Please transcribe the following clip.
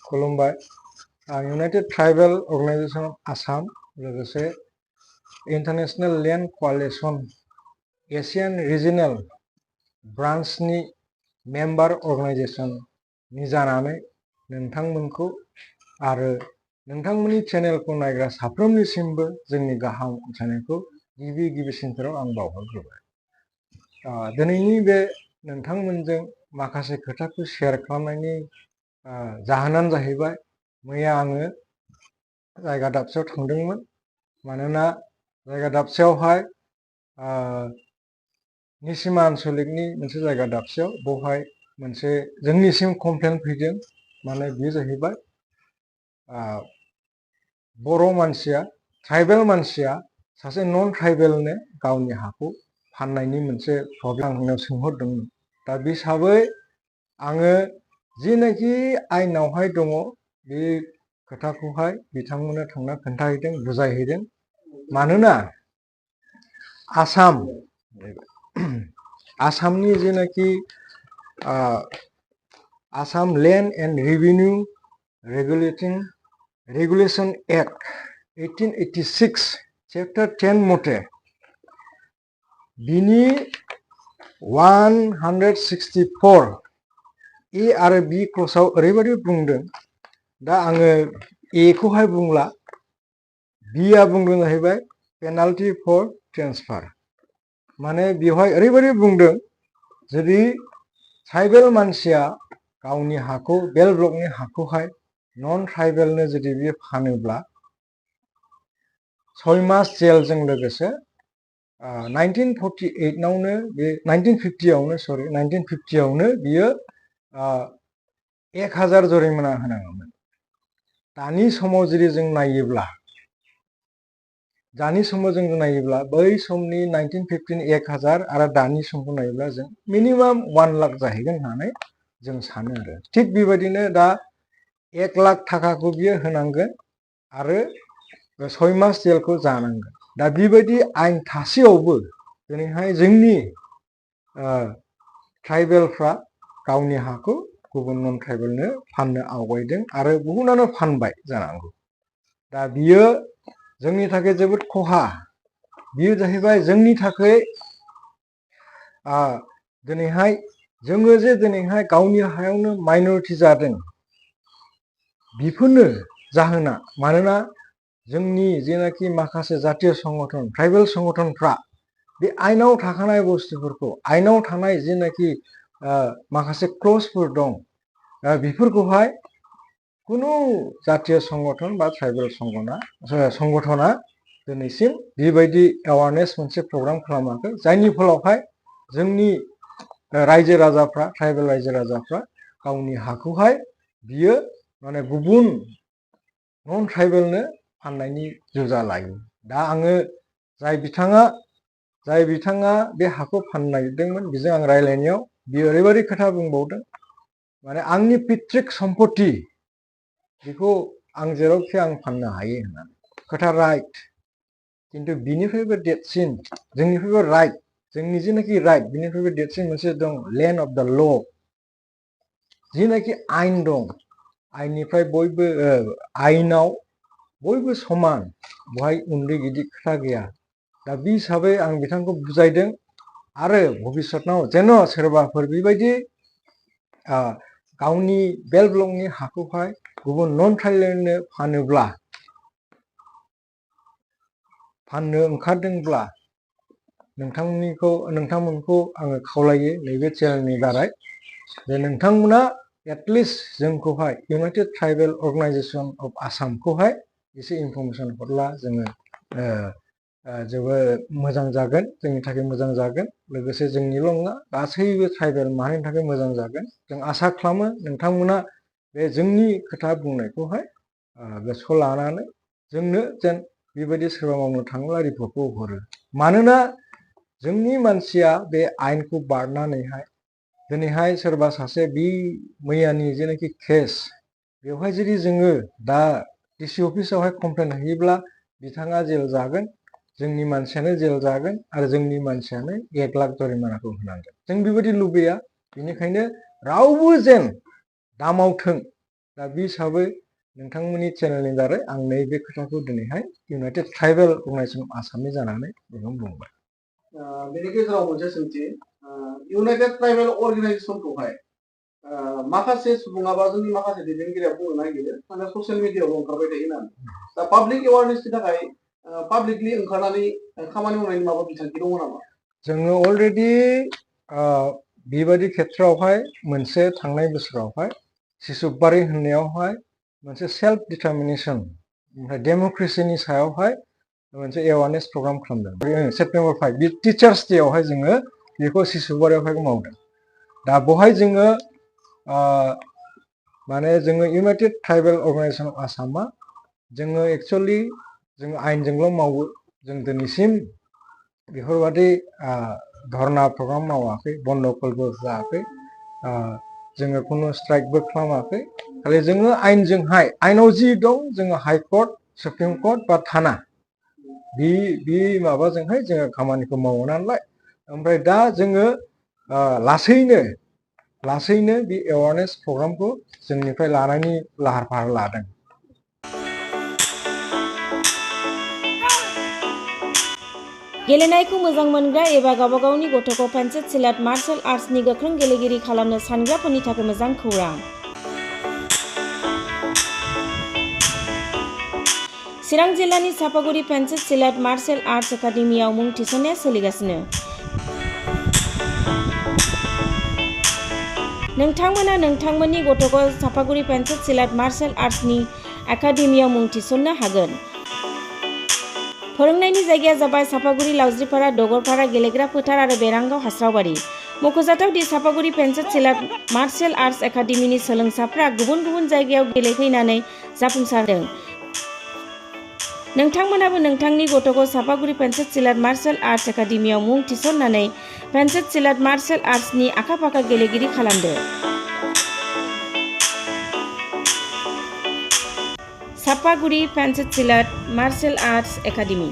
खुलुमबाय। United tribal organisation of Assam लोगोसे international land कोआलिशन एशियान regional ब्रांचनि member organisation नि जानानै नोंथांमोनखौ आरो नोंथांमोननि चेनेलखौ नायग्रा साफ्रोमनिसिमबो जोंनि गाहाम अनसायनायखौ गिबिसिनथाराव आं बावहरग्रोबाय। दिनैनि बे नोंथांमोनजों माखासे खोथाखौ शेयार खालामनायनि जाहोनानो जाहैबाय मैया आङो जायगा दाबसेयाव थांदोंमोन। मानोना जायगा दाबसेयावहाय निसिमा आन्चलिकनि मोनसे जायगा दाबसेयाव बेवहाय मोनसे जोंनिसिम कमप्लेन फैदों। माने बेयो जाहैबाय बर' मानसिया ट्राइबेल मानसिया सासे नन ट्राइबेलनो गावनि हाखौ फाननायनि मोनसे प्रब्लेम आंनाव सोंहरदोंमोन। दा बे हिसाबै आङो जिनाखि आयेनावहाय दङ बे खोथाखौहाय बिथांमोननो थांना खोन्थाहैदों, बुजायहैदों। मानोना आसामनि जिनाखि Assam land and revenue regulation act 1886 chapter 10 मथे बिनि 164 ए आरो बि क्लसाव ओरैबायदि बुंदों। दा आङो ए खौहाय बुंला, बिआ बुंदों जाहैबाय पेनाल्टी फर ट्रेन्सफार। माने बेवहाय ओरैबायदि बुंदों, जुदि ट्राइबेल मानसिया गावनि हाखौ बेल ब्लकनि हाखौहाय नन ट्राइबेलनो जुदि बियो फानोब्ला 6 मास जेलजों लोगोसे 1950आवनो बियो 1000 जरिमाना होनाङोमोन। दानि समाव जुदि जों नायोब्ला बै समनि 1950 1000 आरो दानि समखौ नायोब्ला जों मिनिमाम 1 लाख जाहैगोन होननानै जों सानो आरो। थिग बेबायदिनो दा 1 लाख थाखाखौ बियो होनांगोन आरो 6 मास जेलखौ जानांगोन। दा बेबायदि आयेन थासेयावबो दिनैहाय जोंनि ट्राइबेलफ्रा गावनि हाखौ गुबुन नन ट्राइबेलनो फाननो आवगायदों आरो गुबुनानो फानबाय जानांगौ। दा बियो जोंनि थाखाय जोबोद खहा। बियो जाहैबाय जोंनि थाखाय दिनैहाय जोङो जे दिनैहाय गावनि हायावनो माइनरिटि जादों, बेफोरनो जाहोना। मानोना जोंनि जेनाखि माखासे जातीय संगठन ट्राइबेल संगठनफ्रा बे आयेनाव थाखानाय बुस्थुफोरखौ, आयेनाव थानाय जेनाखि माखासे क्लजफोर दं, बेफोरखौहाय कुनु जातीय संगठन बा ट्राइबेल संगठना दिनैसिम बेबायदि एवारनेस मोनसे प्रग्राम खालामाखै। जायनि फलावहाय जोंनि रायजो राजाफ्रा, ट्राइबेल रायजो राजाफ्रा गावनि हाखौहाय बियो माने गुबुन नन ट्राइबेलनो फाननायनि जुजा लायो। दा आङो जाय बिथाङा बे हाखौ फाननो नागिरदोंमोन, बेजों आं रायज्लायनायाव बियो ओरैबायदि खोथा बुंबावदों, माने आंनि पिट्रिक सम्पति बेखौ आं जेरावखि आं फाननो हायो होननानै। खोथा राइट, खिन्थु बिनिफ्रायबो देरसिन जोंनिफ्रायबो राइट, जोंनि जेनाखि राइट बिनिफ्रायबो देरसिन मोनसे दं लेन्ड अफ द ल। जिनाखि आयेन दं, आयेननिफ्राय आयेनाव बयबो समान, बहाय उन्दै गिदिर खोथा गैया। दा बे हिसाबै आं बिथांखौ बुजायदों आरो भबिष्यतनाव जेन' सोरबाफोर बेबायदि गावनि बेल ब्लकनि हाखौहाय गुबुन नन ट्राइबेलनो फाननो ओंखारदोंब्ला नोंथांमोनखौ आङो खावलायो नैबे चेनेलनि दारै जे नोंथांमोना एटलिस्ट जोंखौहाय इउनाइटेड ट्राइबेल अर्गेनाइजेशन अफ आसामखौहाय एसे इनफरमेसन हरला जोङो जोबोद मोजां जागोन, जोंनि थाखाय मोजां जागोन। लोगोसे जोंनिल' नङा, गासैबो ट्राइबेल माहारिनि थाखाय मोजां जागोन। जों आसा खालामो नोंथांमोना बे जोंनि खोथा बुंनायखौहाय गोसोआव लानानै जोंनो जेन बेबायदि सोरबा मावनो थाङोब्ला रिपर्टखौ हरो। मानोना जोंनि मानसिया बे आयेनखौ बारनानैहाय दिनैहाय सोरबा सासे बे मैयानि जेनाखि केस, बेवहाय जुदि जोङो दा डिसि अफिसावहाय कमप्लेन होयोब्ला बिथाङा जेल जागोन, जोंनि मानसियानो जेल जागोन आरो जोंनि मानसियानो 1 लाख जरिमानाखौ होनांगोन। जों बेबायदि लुबैया। बेनिखायनो रावबो जेन दामावथों, दा बे हिसाबै नोंथांमोननि चेनेलनि दारै आं नैबे खोथाखौ दिनैहाय इउनाइटेड ट्राइबेल अर्गानाइजेसन अफ आसामनि जानानै बेखौ बुंबाय। बेनि गेजेराव मोनसे सोंथि, इउनाइटेड ट्राइबेल अर्गानाइजेसनखौहाय माखासे सुबुङा बा जोंनि माखासे दैदेनगिरिया बुंनो नागिरो माने ससियेल मिडियायाव ओंखारबाय थायो होननानै। दा पाब्लिक एवारनेसनि थाखाय पाब्लिकलि ओंखारनानै खामानि मावनायनि माबा बिथांखि दङ नामा? जोङो अलरेडि बेबायदि खेथ्रआवहाय मोनसे थांनाय बोसोरावहाय सिसुबारि होननायावहाय मोनसे सेल्फ डिटारमिनेसन ओमफ्राय डेम'क्रेसिनि सायावहाय मोनसे एवारनेस प्रग्राम खालामदों सेप्टेम्बर 5 बे टिचार्स डेआवहाय जोङो बेखौ सिसुबारियावहाय मावदों। दा बेवहाय जोङो माने जोङो इउनाइटेड ट्राइबेल अर्गानाइजेसन अफ आसामा जोङो एक्सुवेलि जोङो आयेनजोंल' मावो, जों दिनैसिम बेफोरबादि धरना प्रग्राम मावाखै, बन्द'फोरबो होआखै, जोङो खुनु स्ट्राइकबो खालामाखै। खालि जोङो आयेनजोंहाय आयेनाव जि दं जोङो हाइकर्ट, सुप्रिम कर्ट बा थाना बे माबाजोंहाय जोङो खामानिखौ मावो नालाय। ओमफ्राय दा जोङो लासैनो बे एवारनेस प्रग्रामखौ जोंनिफ्राय लानायनि लाहार फाहार लादों। गेलेनायखौ मोजां मोनग्रा एबा गावबा गावनि गथ'खौ पेन्सिल सिलाट मार्शेल आर्ट्सनि गोख्रों गेलेगिरि खालामनो सानग्राफोरनि थाखाय मोजां खौरां। चिरां जिल्लानि सापागुरि पेन्सिल सिलाट मार्शेल आर्ट्स एकाडेमियाव मुं थिसननाया सोलिगासिनो। नोंथांमोना नोंथांमोननि गथ'खौ सापागुरि पेन्सिल सिलाट मार्शेल आर्ट्सनि एकाडेमियाव मुं थिसननो हागोन। फोरोंनायनि जायगाया जाबाय सापागुरि, लावज्रिपारा, दगरपारा गेलेग्रा फोथार आरो बेरांगाव हास्रावबारि। मख'जाथाव दि सापागुरि पेन्सिल सिलाट मार्शेल आर्ट्स एकाडेमिनि सोलोंसाफ्रा गुबुन गुबुन जायगायाव गेलेहैनानै जाफुंसारदों। नोंथांमोनाबो नोंथांनि गथ'खौ सापागुरि पेन्सिल सिलाट मार्शेल आर्ट्स एकाडेमियाव मुं थिसननानै पेन्सिल सिलाट मार्शेल आर्ट्सनि आखा-फाखा गेलेगिरि खालामदो। Sapaguri pencil सिलाट martial arts academy.